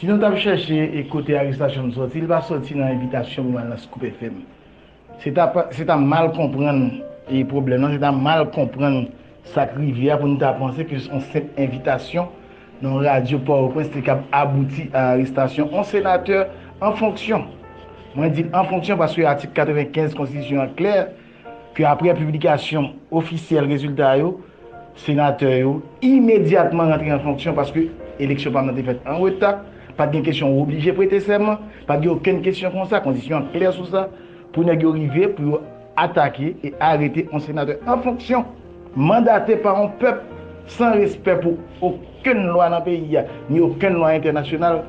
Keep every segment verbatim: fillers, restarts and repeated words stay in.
Si nou t ap chèche e kote arestasyon m sòti, li pa sòti nan envitasyon pou m al nan Scoop F M. Se ta, se ta mal konprann e pwoblèm nan, se ta mal konprann sa k rive a pou nou ta panse ke se yon senp envitasyon nan yon radyo Pòtoprens te kab abouti a arestasyon yon senatè an fonksyon. Mwen di l an fonksyon paske atik katrevenkenz konstitisyon an klè ke apre piblikasyon ofisyèl rezilta yo, senatè yo imedyatman rantre an fonksyon paske eleksyon pa m nan te fèt an reta, pa t gen kesyon ou oblije prete sèman, pa t gen okenn kesyon konsa, konstitisyon an klè sou sa, pou nèg yo rive pou yo atake e arete yon senatè an fonksyon, mandate pa yon pèp, san respè pou okenn lwa nan peyi a, ni okenn lwa entènasyonal.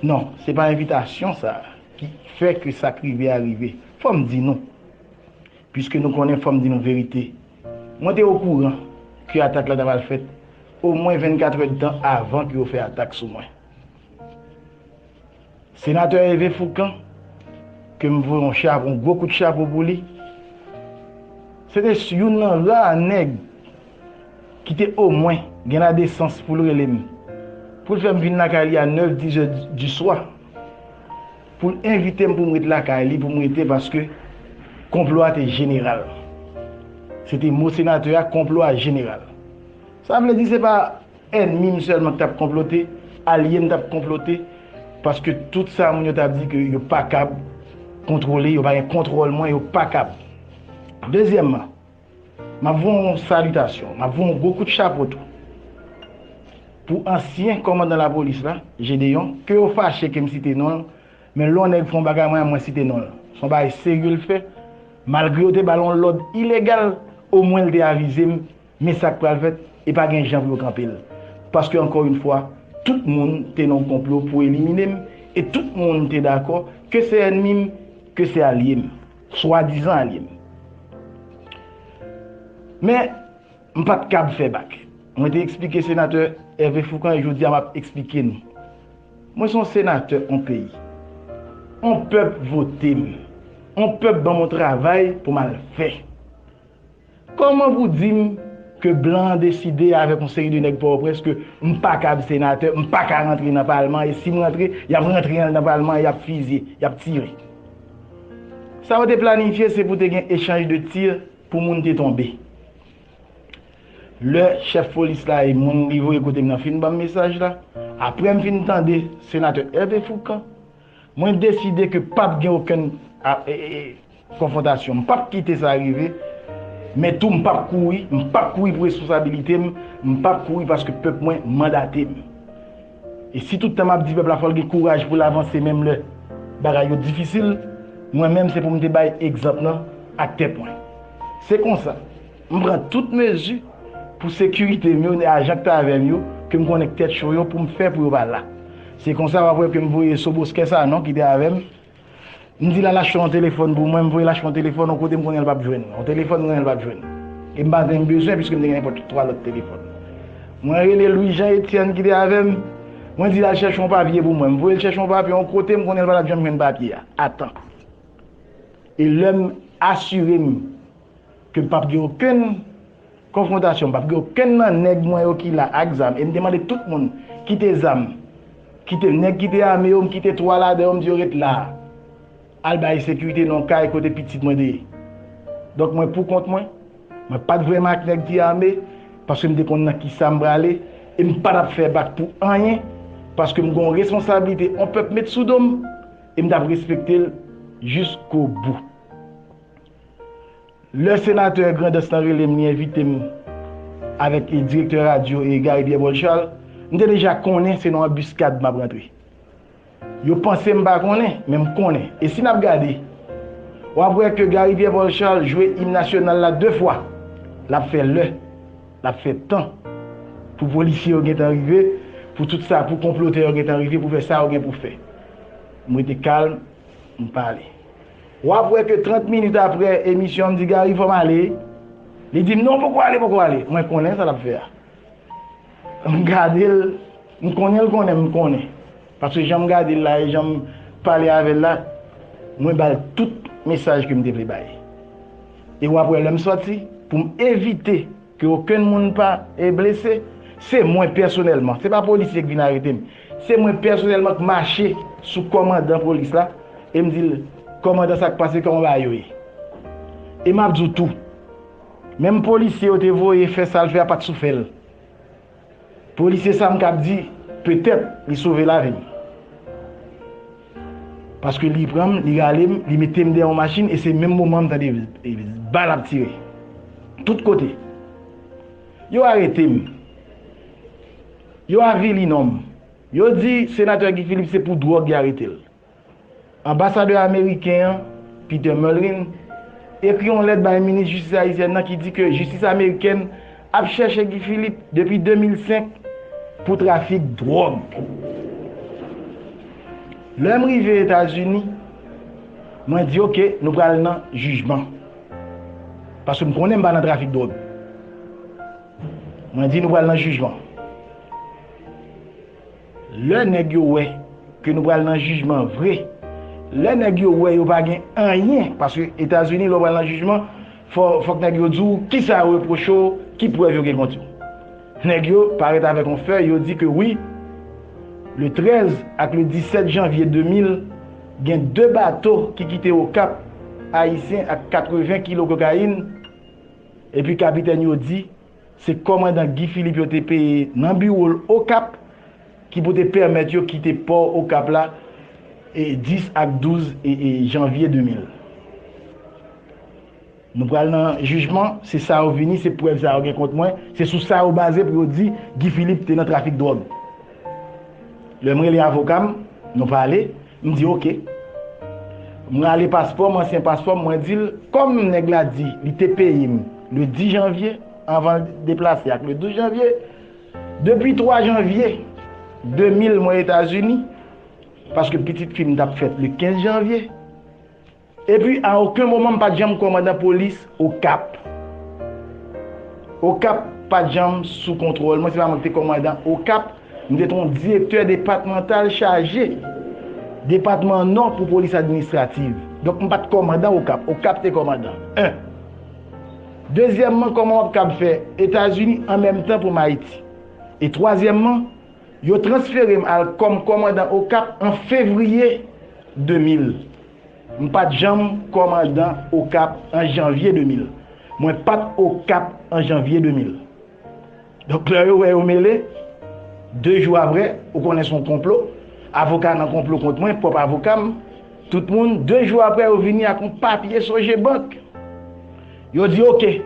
Non, se pa envitasyon sa ki fè ke sa k rive a rive. Fò m di nou, piske nou konnen, fò m di nou verite. Mwen te okouran ke atak la ta pral fèt omwen vennkat èdtan avan ke yo fè atak sou mwen. Senatè Hervé Fourcand, ke m voye yon chapo, yon gwo kout chapo pou li, se te youn nan ra nèg ki te omwen gen ladesans pou l rele m, pou l fè m vin lakay li a nèf, dis è di swa, pou l envite m pou m ret lakay li, pou m rete, paske konplo a te jeneral. Se te mo senatè a, konplo a jeneral. Sa vle di se pa ènmi m sèlman k t ap konplote, alye m t ap konplote, paske tout sa moun yo t ap di ke yo pa kab kontwole, yo pa gen kontwòl mwen, yo pa kab. Dezyèmman, m ap voye yon salitasyon, m ap voye yon gwo kout chapo tou pou ansyen kòmandan lapolis la, Gédéon, ke yo fache ke m site non l, men lè yon nèg fè yon bagay mwen, mwen site non l. Se yon bagay serye l fè, malgre yo te ba l yon lòd ilegal, omwen l te avize m, men sa k pral fèt, e pa gen jan pou yo kanpe l. Paske, ankò yon fwa, tout moun te nan yon konplo pou elimine m, e tout moun te dakò ke se ènmi m, ke se alye m, swadizan alye m. Men, m pa t kab fè bak. Mwen te eksplike senatè Hervé Fourcand, e jodi a m ap eksplike nou. Mwen se yon senatè yon peyi. Yon pèp vote m. Yon pèp ban m yon travay pou m al fè. Kòman pou di m ke blan an deside avèk yon seri de nèg Pòtoprens ke m pa kab senatè, m pa ka rantre nan palman, e si m rantre, y ap rantre nan palman, y ap fizye, y ap tire. Sa yo te planifye, se pou te gen echanj de tir pou moun te tonbe. Lè chèf polis la e moun li voye kote m nan fin ban m mesaj la, apre m fin tande senatè Hervé Fourcand, mwen deside ke p ap gen okenn a, e, e, e, konfwontasyon. M p ap kite sa rive, men tou m p ap kouri, m p ap kouri pou responsabilite m, m p ap kouri paske pèp mwen mandate m. E si tout tan m ap di pèp la fò l gen kouraj pou l avanse menm lè bagay yo difisil, mwen menm se pou m te bay egzanp lan ak tèt mwen. Se konsa, m pran tout mezi pou sekirite m yo, ajan k t avè m yo, ke m konnen k tèt cho yo, pou m fè pou yo pa la. Se konsa w ap wè ke m voye Soboskè Sanon ki te avè m, m di l al achte yon telefòn pou mwen, m voye l achte yon telefòn yon kote m konnen l p ap jwenn. Yon telefòn m konnen l p ap jwenn. E m pa t menm bezwen, piske m te gen nenpòt twa lòt telefòn. Mwen rele Louis Jean Etienne ki te avè m, mwen di l al chèche yon papye pou mwen. M voye l chèche yon papye yon kote m konnen l pa t ap janm jwenn papye a, a tan. E lè m asire m ke p ap gen okenn konfwontasyon, p ap gen okenn nan nèg mwen yo ki la ak zam. E m te mande tout moun kite zam, kite nèg ki te ame yo, m kite twa ladan yo, m di yo ret la a. Al bay sekirite nan yon kay kote pitit mwen te ye. Donk mwen pou kont mwen, mwen pa t vrèman ak nèg ki ame, paske m te konn nan kisa m prale, e m pa t ap fè bak pou anyen, paske m gen yon responsablite yon pèp met sou do m, e m t ap respekte l jiskobou. Lè senatè Grandans lan rele m, li envite m avèk, e, direktè radyo, e, Gary Pierre Paul Charles, m te deja konnen se nan anbiskad m ap rantre. Yo panse m pa konnen, men m konnen. E si n ap gade, w ap wè ke Gary Pierre Paul Charles jwe im nasyonal la de fwa. L ap fè lè, l ap fè tan pou polisye yo gentan rive, pou tout sa, pou konplotè yo gentan rive, pou fè sa yo gen pou fè. M rete kalm, m pale. W ap wè ke trant minit apre emisyon an, m di, "Gary, fò m ale." Li di m, "Non, poko ale, poko ale." Mwen konnen sa l ap fè a. M gade l, m konnen l konnen m konnen. Paske jan m gade l la e jan m pale avè l la, mwen ba l tout mesaj ke m te vle bay. E w ap wè lè m sòti, pou m evite ke okenn moun pa, e, blese, Se mwen pèsonèlman, se pa polisye k vin arete m. Se mwen pèsonèlman k mache sou kòmandan polis la e m di l, "Kòmandan, sa k pase, kòman bagay yo ye?" E m ap di w tou, menm polisye yo te voye fè sa l fè a pa t sou fè l. Polisye sa m kab di, petèt li sove lavi m. Paske li pran m, li rale m, li mete m dèyè yon machin e se menm moman m tande bal ap tire. Tout kote. Yo arete m. Yo avili non m. Yo di senatè Guy Philippe se pou dwòg y arete l. Anbasadè ameriken an, Peter Mullin, ekri yon lèt bay minis jistis ayisyèn nan ki di ke jistis amerikèn ap chèche Guy Philippe depi de mil senk pou trafik dwòg. Lè m rive Etazini, mwen di, "Oke, nou pral nan jijman." Paske m konnen m pa nan trafik dwòg. Mwen di, "Nou pral nan jijman." Lè nèg yo wè ke nou pral nan jijman vre, lè nèg yo wè yo pa gen anyen, paske Etazini, lè w pral nan jijman, fò, fòk nèg yo di w kisa yo repwoche w, ki prèv yo gen kont ou. Nèg yo parèt avèk yon fèy, yo di ke wi, le trèz ak le disèt janvye de mil, gen de bato ki kite Okap, ayisyen ak katreven kilo kokayin, epi kapitèn yo di, se kòmandan Guy Philippe yo te peye nan biwo l Okap ki pou te pèmèt yo kite pò Okap la e dis ak douz e, e janvye de mil. Nou pral nan jijman, se sa yo vini, se prèv sa yo gen kont mwen, se sou sa yo baze pou yo di Guy Philippe te nan trafik dwòg. Lè m rele avoka m, nou pale, m di, "Oke." M rale paspò m, ansyen paspò m, mwen di l, kòm nèg la di li te peye m le dis janvye, anvan l deplase ak le douz janvye, depi twa janvye de mil mwen Etazini, paske pitit fi m t ap fèt le kenz janvye. Epi, a okenn moman, m pa t janm kòmandan polis Okap. Okap pa t janm sou kontwòl mwen, se pa mwen ki te kòmandan Okap. M te yon direktè depatmantal chaje depatman Nò pou polis administrativ. Donk, m pa t kòmandan Okap. Okap te kòmandan. En. Dezyèmman, kòman w ap kab fè Etazini an menm tan pou m Ayiti? E twazyèmman, yo transfere m al kòm kòmandan Okap an fevriye de mil. M pa t janm kòmandan Okap an janvye de mil. Mwen pa t Okap an janvye de mil. Donk, lè yo wè yo mele, de jou apre, ou konnen se yon konplo, avoka nan konplo kont mwen, pwòp avoka m, tout moun, de jou apre, yo vini ak yon papye Sogebank. Yo di, "Oke,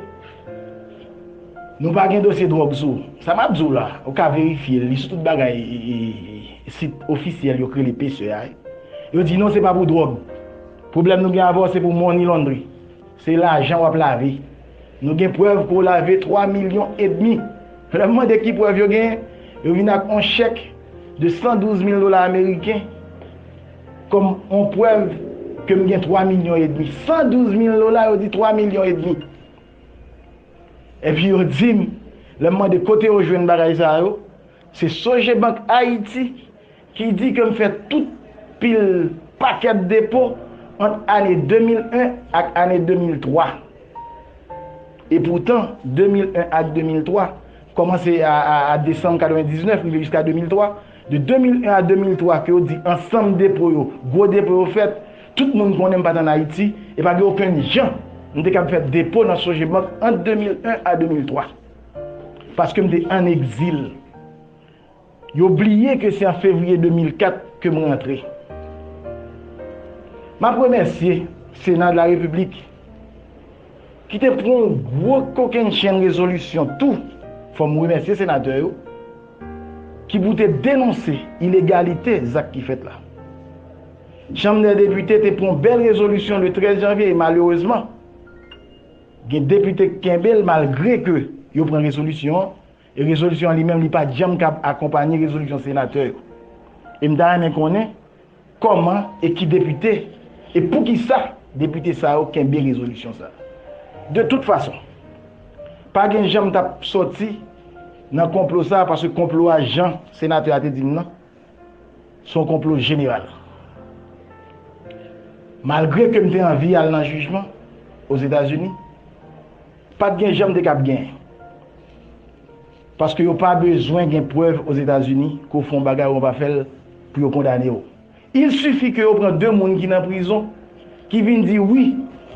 nou pa gen dosye dwòg sou ou." Sa m ap di w la, ou ka verifye l, li sou tout bagay, e, e, e, sit ofisyèl yo k rele P S E a. Yo di, "Non, se pa pou dwòg. Pwoblèm nou gen avè w, se pou money laundry." Se lajan w ap lave. Nou gen prèv ke w lave twa milyon edmi. Lè m mande ki prèv yo genyen, yo vin ak yon chèk de san douz mil dola ameriken kòm yon prèv ke m gen twa milyon edmi. San douz mil dola, yo di twa milyon edmi. Epi yo di m, lè m mande kote yo jwenn bagay sa yo, se Sogebank Ayiti ki di ke m fè tout pil pakèt depo ant ane de mil en ak ane de mil twa. E poutan, de mil en ak de mil twa, kòmanse a, a, a desanm katrevendiznèf, rive jiska de mil twa, de de mil en a de mil twa, ke yo di ansanm depo yo, gwo depo yo fèt, tout moun konnen m pa t ann Ayiti, e pa gen okenn jan m te kab fè depo nan Sogebank ant de mil en a de mil twa. Paske m te ann egzil. Yo bliye ke se an fevriye de mil kat ke m rantre. M ap remèsye Sena de la Repiblik ki te pran yon gwo kokennchenn rezolisyon tou, fò m remèsye senatè yo, ki pou te denonse ilegalite zak ki fèt la. Chanm dè Depite te pran yon bèl rezolisyon le trèz janvye e malerezman, gen depite k kenbe l malgre ke yo pran rezolisyon an, e rezolisyon an li menm li pa t janm kab akonpanye rezolisyon senatè yo. E m ta renmen konnen kòman e ki depite, e poukisa depite sa yo kenbe rezolisyon sa. De tout fason, pa gen jan m t ap sòti nan konplo sa, paske konplo a, jan senatè a te di m nan, se yon konplo jeneral. Malgre ke m te anvi al nan jijman Ozetazini, pa t gen jan m te kab genyen. Paske yo pa bezwen gen prèv Ozetazini ke w fè yon bagay ou pa fè l pou yo kondane w. Il suffit ke yo pran de moun ki nan prizon, ki vin di wi,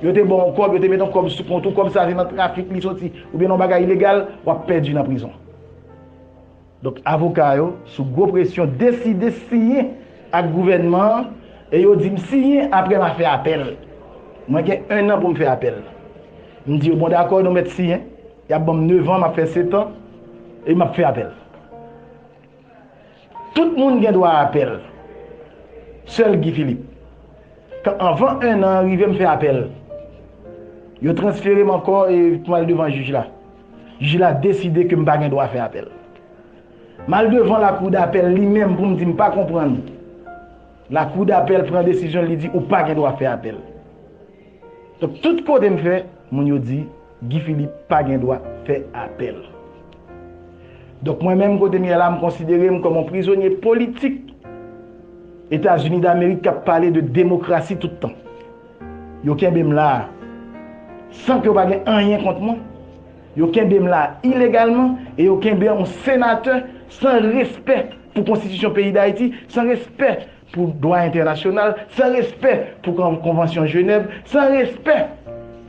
yo te ba w yon kòb, yo te mete yon kòb sou kont ou, kòb sa se nan trafik li soti, oubyen nan yon bagay ilegal, w ap pèdi nan prizon. Donk, avoka yo, sou gwo presyon, deside siyen ak gouvènman an, e yo di m siyen apre m a fè apèl. Mwen gen ennan pou m fè apèl. M di yo, bon, dakò, nou mèt siyen. Y ap ban m nevan, m ap fè setan, e m ap fè apèl. Tout moun gen dwa a apèl. Sèl Guy Philippe. Kan anvan ennan an rive, m fè apèl. Yo transfere m ankò e pou m al devan jij la. Jij la deside ke m pa gen dwa fè apèl. M al devan lakou dapèl li menm pou m di m pa konprann. Lakou dapèl pran desizyon l, li di ou pa gen dwa fè apèl. Donk, tout kote m fè, moun yo di Guy Philippe pa gen dwa fè apèl. Donk, mwen menm, kote m ye la, m konsidere m kòm yon prizonye politik Etazini Damerik k ap pale de demokrasi tout tan. Yo kenbe m la a, san ke yo pa gen anyen kont mwen. Yo kenbe m la a ilegalman e yo kenbe yon senatè san respè pou konstitisyon peyi Dayiti, san respè pou dwa entènasyonal, san respè pou kon-, konvansyon Jenèv, san respè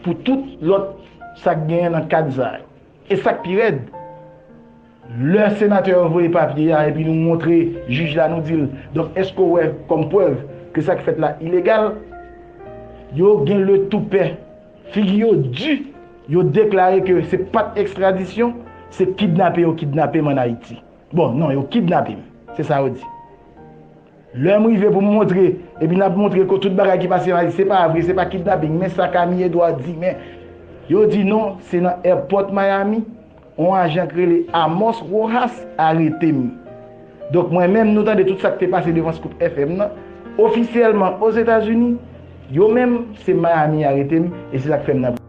pou tout lòt sa k genyen nan kad sa yo. E sa k pi rèd, lè senatè yo voye papye a epi nou montre jij la, nou di l, donk, èske w wè kòm prèv ke sa k fèt la ilegal? Yo gen le toupè, figi yo di, yo deklare ke se pa t ekstradisyon, se kidnape yo kidnape m ann Ayiti. Bon, non, yo kidnape m. Se sa yo di. Lè m rive pou m montre, epi n ap montre ke tout bagay ki pase la, se pa vre, se pa kidnaping, men sa Camille Edouard di, men yo di non, se nan airport Miami, yon ajan k rele Amos Rojas arete m. Donk, mwen menm, nou tande tout sa k te pase devan Scoop F M nan, ofisyèlman Ozetazini, yo menm, se Miami arete m, e se sa k fè m nan